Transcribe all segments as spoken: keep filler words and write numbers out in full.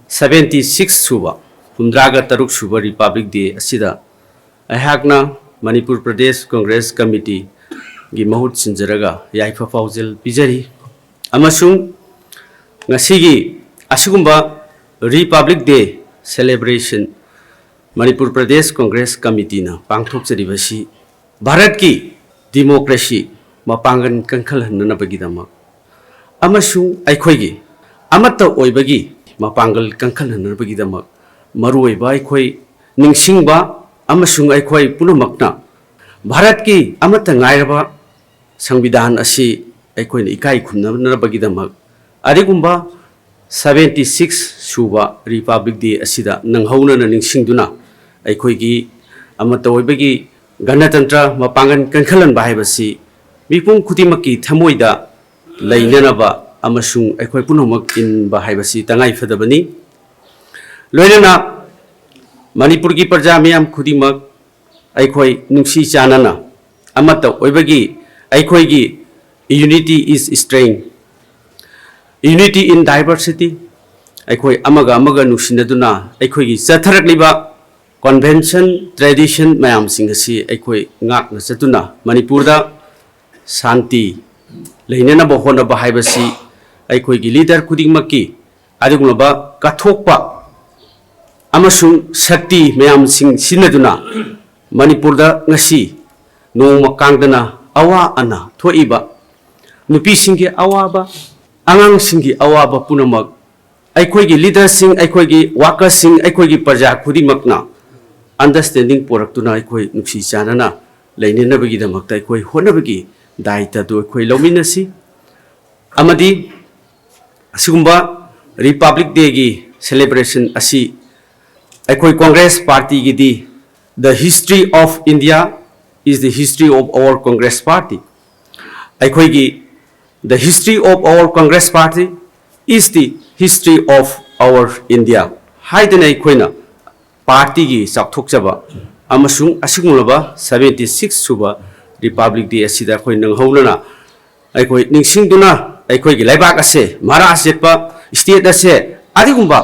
Seventy six ꯁꯨꯕ, ꯍꯨꯝꯗ꯭ꯔꯥꯒ ꯇꯔꯨꯛ ꯁꯨꯕ Republic Day ꯑꯁꯤꯗ ꯑꯩꯍꯥꯛꯅ ꯃꯅꯤꯄꯨꯔ ꯄ꯭ꯔꯗꯦꯁ ꯀꯪꯒ꯭ꯔꯦꯁ ꯀꯃꯤꯇꯤꯒꯤ ꯃꯍꯨꯠ ꯁꯤꯟꯖꯔꯒ ꯌꯥꯏꯐ ꯄꯥꯎꯖꯦꯜ ꯄꯤꯖꯔꯤ꯫ ꯑꯃꯁꯨꯡ ꯉꯁꯤꯒꯤ ꯑꯁꯤꯒꯨꯝꯕ Republic Day celebration Manipur Pradesh Congress ꯀꯃꯤꯇꯤꯅ ꯄꯥꯡꯊꯣꯛꯆꯔꯤꯕꯁꯤ ꯚꯥꯔꯠꯀꯤ democracy ꯃꯄꯥꯡꯒꯜ ꯀꯟꯈꯠꯍꯟꯅꯅꯕꯒꯤꯗꯃꯛ ꯑꯃꯁꯨꯡ ꯑꯩꯈꯣꯏꯒꯤ ꯑꯃꯠꯇ ꯑꯣꯏꯕꯒꯤ ꯃꯄꯥꯡꯒꯜ ꯀꯟꯈꯠꯍꯟꯅꯕꯒꯤꯗꯃꯛ ꯃꯔꯨꯑꯣꯏꯕ ꯑꯩꯈꯣꯏ ꯅꯤꯡꯁꯤꯡꯕ ꯑꯃꯁꯨꯡ ꯑꯩꯈꯣꯏ ꯄꯨꯝꯅꯃꯛꯅ ꯚꯥꯔꯠꯀꯤ ꯑꯃꯠꯇ ꯉꯥꯏꯔꯕ ꯁꯪꯕꯤꯙꯥꯟ ꯑꯁꯤ ꯑꯩꯈꯣꯏꯅ ꯏꯀꯥꯏ ꯈꯨꯝꯅꯅꯕꯒꯤꯗꯃꯛ ꯑꯗꯨꯒꯨꯝꯕ ꯁꯚꯦꯟꯇꯤ ꯁꯤꯛꯁ ꯁꯨꯕ Republic Day ꯑꯁꯤꯗ ꯅꯪꯍꯧꯅꯅ ꯅꯤꯡꯁꯤꯡꯗꯨꯅ ꯑꯩꯈꯣꯏꯒꯤ ꯑꯃꯠꯇ ꯑꯣꯏꯕꯒꯤ ꯒꯅꯇꯟꯇ꯭ꯔ ꯃꯄꯥꯡꯒꯜ ꯀꯟꯈꯠꯍꯟꯕ ꯍꯥꯏꯕꯁꯤ ꯃꯤꯄꯨꯝ ꯈꯨꯗꯤꯡꯃꯛꯀꯤ ꯊꯃꯣꯏꯗ ꯂꯩꯅꯅꯕ ꯑꯃꯁꯨꯡ ꯑꯩꯈꯣꯏ ꯄꯨꯝꯅꯃꯛ ꯏꯟꯕ ꯍꯥꯏꯕꯁꯤ ꯇꯉꯥꯏ ꯐꯗꯕꯅꯤ꯫ ꯂꯣꯏꯅꯅ ꯃꯅꯤꯄꯨꯔꯒꯤ ꯄ꯭ꯔꯖꯥ ꯃꯤꯌꯥꯝ ꯈꯨꯗꯤꯡꯃꯛ ꯑꯩꯈꯣꯏ ꯅꯨꯡꯁꯤ ꯆꯥꯟꯅꯅ ꯑꯃꯠꯇ ꯑꯣꯏꯕꯒꯤ ꯑꯩꯈꯣꯏꯒꯤ unity is strength, unity in diversity, ꯑꯩꯈꯣꯏ ꯑꯃꯒ ꯑꯃꯒ ꯅꯨꯡꯁꯤꯅꯗꯨꯅ ꯑꯩꯈꯣꯏꯒꯤ ꯆꯠꯊꯔꯛꯂꯤꯕ convention, tradition ꯃꯌꯥꯝꯁꯤꯡ ꯑꯁꯤ ꯑꯩꯈꯣꯏ ꯉꯥꯛꯅ ꯆꯠꯇꯨꯅ ꯃꯅꯤꯄꯨꯔꯗ ꯁꯥꯟꯇꯤ ꯂꯩꯅꯅꯕ ꯍꯣꯠꯅꯕ ꯍꯥꯏꯕꯁꯤ ꯑꯩꯈꯣꯏꯒꯤ leader ꯈꯨꯗꯤꯡꯃꯛꯀꯤ ꯑꯗꯨꯒꯨꯝꯂꯕ ꯀꯠꯊꯣꯛꯄ ꯑꯃꯁꯨꯡ ꯁꯛꯇꯤ ꯃꯌꯥꯝꯁꯤꯡ ꯁꯤꯖꯤꯟꯅꯗꯨꯅ ꯃꯅꯤꯄꯨꯔꯗ ꯉꯁꯤ ꯅꯣꯡꯃ ꯀꯥꯡꯗꯅ ꯑꯋꯥ ꯑꯅꯥ ꯊꯣꯛꯏꯕ ꯅꯨꯄꯤꯁꯤꯡꯒꯤ ꯑꯋꯥꯕ, ꯑꯉꯥꯡꯁꯤꯡꯒꯤ ꯑꯋꯥꯕ ꯄꯨꯝꯅꯃꯛ ꯑꯩꯈꯣꯏꯒꯤ leaderꯁꯤꯡ, ꯑꯩꯈꯣꯏꯒꯤ workerꯁꯤꯡ, ꯑꯩꯈꯣꯏꯒꯤ ꯄ꯭ꯔꯖꯥ ꯈꯨꯗꯤꯡꯃꯛꯅ understanding ꯄꯨꯔꯛꯇꯨꯅ ꯑꯩꯈꯣꯏ ꯅꯨꯡꯁꯤ ꯆꯥꯟꯅꯅ ꯂꯩꯅꯅꯕꯒꯤꯗꯃꯛꯇ ꯑꯩꯈꯣꯏ ꯍꯣꯠꯅꯕꯒꯤ ꯗꯥꯏꯇꯗꯨ ꯑꯩꯈꯣꯏ ꯂꯧꯃꯤꯟꯅꯁꯤ꯫ ꯑꯃꯗꯤ ꯑꯁꯤꯒꯨꯝꯕ Republic Dayꯒꯤ celebration ꯑꯁꯤ ꯑꯩꯈꯣꯏ Congress Partyꯒꯤꯗꯤ the history of India is the history of our Congress Party꯫ ꯑꯩꯈꯣꯏꯒꯤ the history of our Congress Party is the history of our India ꯍꯥꯏꯗꯨꯅ ꯑꯩꯈꯣꯏꯅ partyꯒꯤ ꯆꯥꯎꯊꯣꯛꯆꯕ ꯑꯃꯁꯨꯡ ꯑꯁꯤꯒꯨꯝꯂꯕ ꯁꯚꯦꯟꯇꯤ ꯁꯤꯛꯁ ꯁꯨꯕ Republic Day ꯑꯁꯤꯗ ꯑꯩꯈꯣꯏ ꯅꯪꯍꯧꯅꯅ ꯑꯩꯈꯣꯏ ꯅꯤꯡꯁꯤꯡꯗꯨꯅ ꯑꯩꯈꯣꯏꯒꯤ ꯂꯩꯕꯥꯛ ꯑꯁꯦ, ꯃꯔꯥ ꯆꯦꯠꯄ state ꯑꯁꯦ ꯑꯗꯨꯒꯨꯝꯕ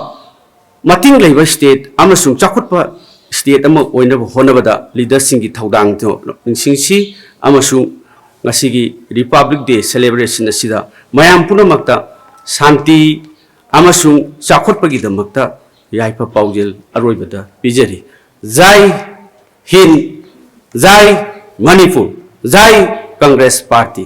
ꯃꯇꯤꯡ ꯂꯩꯕ state ꯑꯃꯁꯨꯡ ꯆꯥꯎꯈꯠꯄ state ꯑꯃ ꯑꯣꯏꯅꯕ ꯍꯣꯠꯅꯕꯗ leaderꯁꯤꯡꯒꯤ ꯊꯧꯗꯥꯡꯗꯨ ꯅꯤꯡꯁꯤꯡꯁꯤ ꯑꯃꯁꯨꯡ ꯉꯁꯤꯒꯤ Republic Day celebration ꯑꯁꯤꯗ ꯃꯌꯥꯝ ꯄꯨꯝꯅꯃꯛꯇ ꯁꯥꯟꯇꯤ ꯑꯃꯁꯨꯡ ꯆꯥꯎꯈꯠꯄꯒꯤꯗꯃꯛꯇ ꯌꯥꯏꯐ ꯄꯥꯎꯖꯦꯜ ꯑꯔꯣꯏꯕꯗ ꯄꯤꯖꯔꯤ꯫ ꯖꯥꯏ ꯍꯤꯟꯗ, ꯖꯥꯏ ꯃꯅꯤꯄꯨꯔ, ꯖꯥꯏ ꯀꯪꯒ꯭ꯔꯦꯁ ꯄꯥꯔꯇꯤ꯫